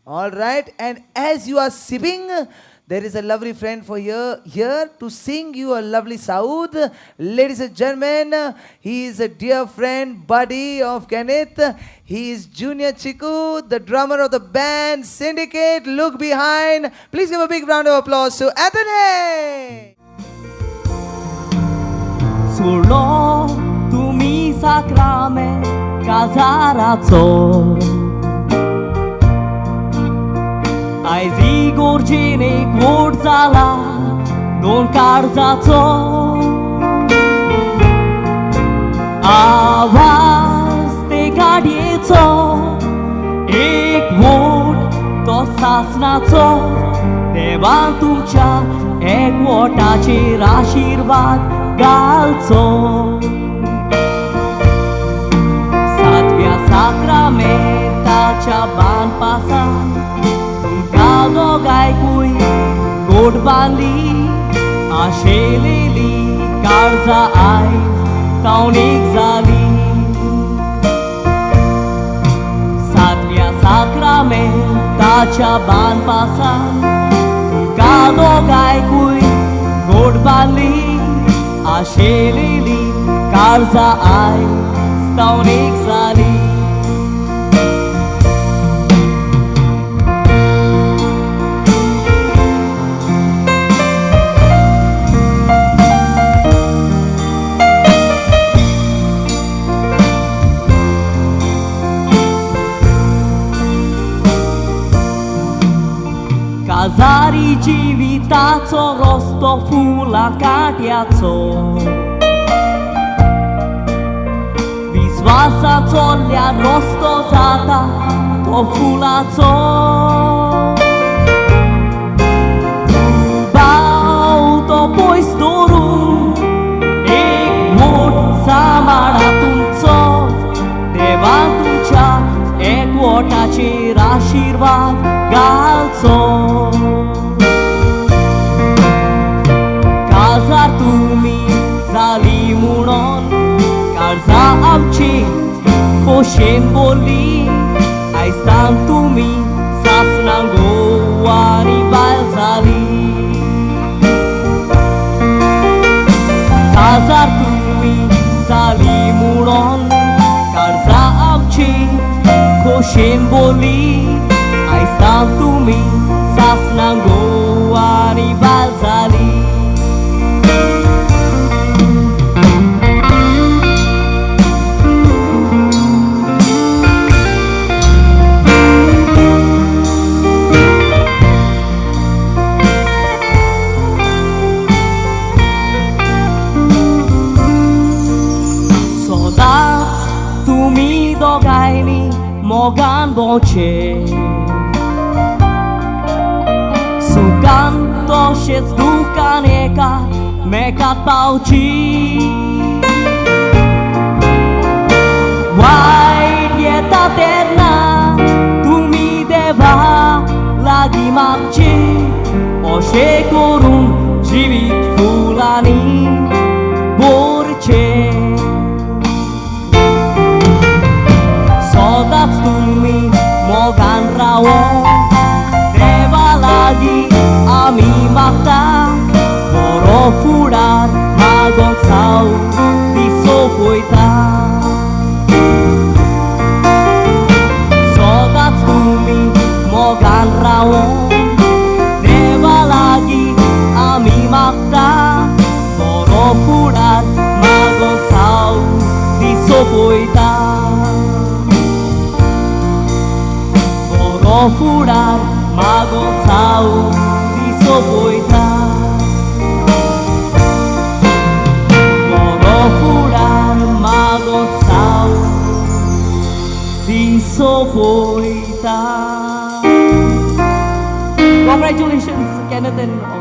All right, and as you are sipping, there is a lovely friend for you here to sing you a lovely saud. Ladies and gentlemen, he is a dear friend, buddy of Kenneth. He is Junior Chickoo, the drummer of the band Syndicate. Look behind. Please give a big round of applause to Anthony. सोडलो तुमी साक्रामेंत काजाराचो आयज इगोर्जेन एकवट जाला दोन काळजाचो आवाज ते गाडयेचो एक वोट तो सासनाचो देवान तुमच्या एकवटाचेर आशिर्वाद घालचो सातव्या साक्रामेंताच्या बांदपासान तुमकां दोगांयकूय गोड बांदली आशेलेली काळजां आयज तावणीक जाली सातव्या साक्रामेंताच्या बांदपासान तुमकां दोगांयकूय गोड बांदली आशेलेली काळजां आयज तावणीक जाली. काजारी जिविताचो रस्तो फुलां कांट्याचो विस्वासा चोल्ल्यार रस्तो जाता तो फुलाचो दुबाव तो पयस दवरून एक वोट सांबाळा तुमचो देवान तुमच्या एकवटाचेर आशिर्वाद घालचो. काजार तुमी जाली म्हणून काळजां आमची खोशेन बोल्ली आयज तुमी सासणां घोव आनी बायल जाली. काजार तुमी जाली म्हणून काळजां आमची खोशेन बोल्ली आयज तुमी सासणां घोव आनी बायल जाली. सदांच तुमी दोगांयनी मोगान भोंवचें सुखान तशेंच दुखान एकामेकाक पावची वायट येता तेन्ना तुमी देवा लागीं मागची अशें करून जिवीत फुलांनी भरचें. सदांच तुमी मोगान रावो देवा लागीं आमी मागता बरो फुडार मागोन साव दिसो पळयता. सदांच तुमी मोगान रावो देवा लागीं आमी मागता बरो फुडार मागोन साव दिसो पळयता. बरो फुडार मागोन साव दिसो पळयता. बरो फुडार मागोन साव दिसो पळयता. Congratulations, Kenneth and